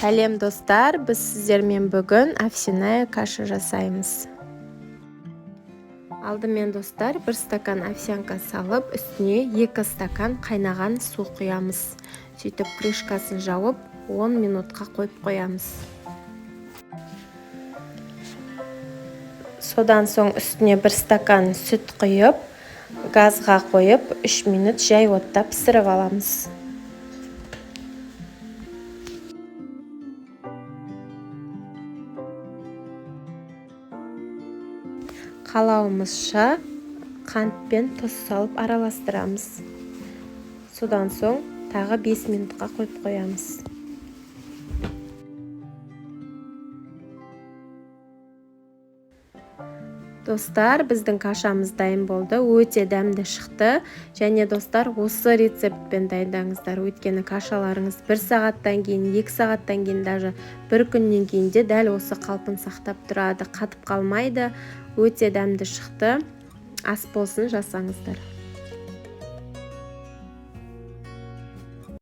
Сәлем, достар! Біз сіздермен бүгін овсяная каша жасаймыз. Алдымен, достар, 1 стакан овсянка салып, үстіне 2 стакан қайнаған су құямыз. Сөйтіп крышкасын жауып, 10 минутқа қойып қоямыз. Содан соң үстіне 1 стакан сүт құйып, газға қойып, 3 минут жай отта пісіріп аламыз. Қалауымызша қант пен тұз салып араластырамыз. Содан соң тағы 5 минутқа қойып қоямыз. Достар, біздің кашамыз дайын болды, өте дәмді шықты. Және, достар, осы рецептпен дайындаңыздар, өйткені кашаларыңыз 1 сағаттан кейін, 2 сағаттан кейін, даже 1 күннен кейін де дәл осы қалпын сақтап тұрады, қатып қалмайды. Өте дәмді шықты. Ас болсын, жасаңыздар.